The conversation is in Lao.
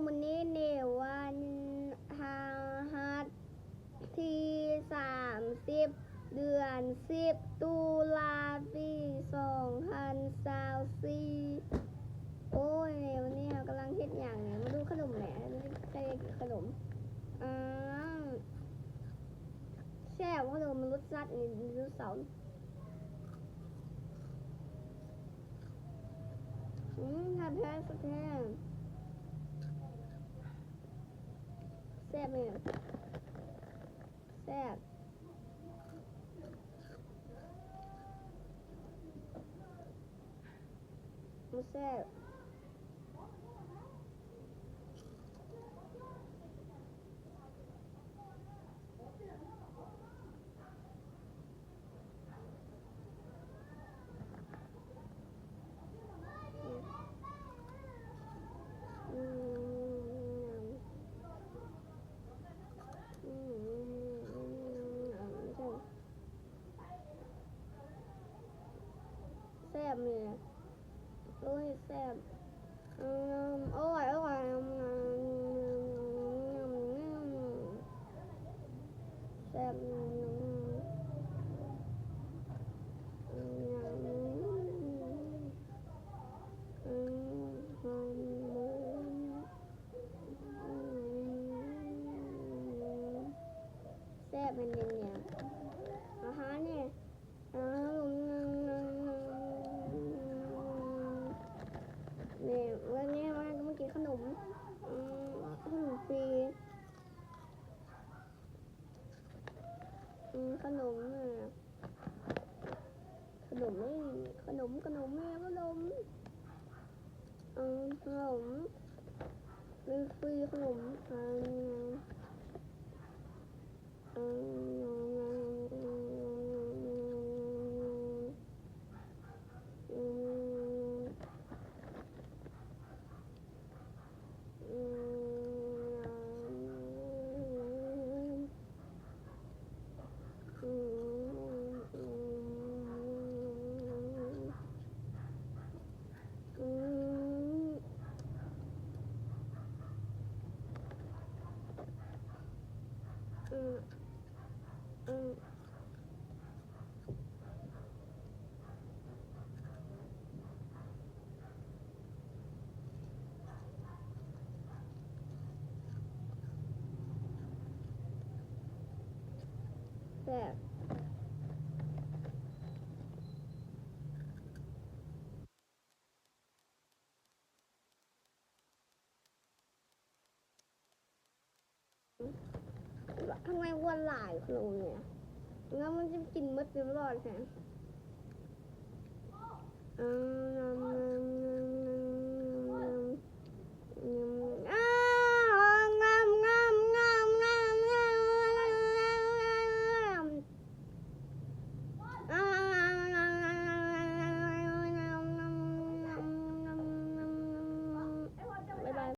ມື້ນີ້ເນວັນຮະຫັດທີສາມສິບ ເດືອນສິບ ຕຸລາ ປີສອງພັນຊາວສີ່. ໂອ້ຍ ມື້ນີ້ເຮົາກຳລັງເຮັດຫຍັງນີ້? ມາດູຂະໜົມແຫຼະ ໃຜຢາກກິນຂະໜົມ? ອາ ແຊບ ຂະໜົມ ມັນລົດຊາດໄດໂນເສົາ. ອືມ ແທ້ໆ ແທ້ແຊບແມ່ນ ແຊບ ມັນແຊບ. ແຊບແມ່ນ ໂອ້ຍ ແຊບ ອືມ ໂອ້ຍ ໂອ້ຍ ແຊບ ອືມ ອືມ ອືມ ແຊບແມ່ນແນວ ອາຫານນີ້ ນີ້ ວັນນີ້ເຮົາກຳລັງກິນຂະໜົມ ອືມ ຂະໜົມຟຣີ ອືມ ຂະໜົມ ຂະໜົມ ຂະໜົມ ຂະໜົມ ຂະໜົມ ອືມ ຂະໜົມ ມີຟຣີຂະໜົມ ອືມ. ແຊບ. ທຳໄມອ້ວນຫຼາຍຂະໜົມນີ້ ແລ້ວມັນຈະກິນໝົດຢູ່ບໍ່ແທ້? ອືມ.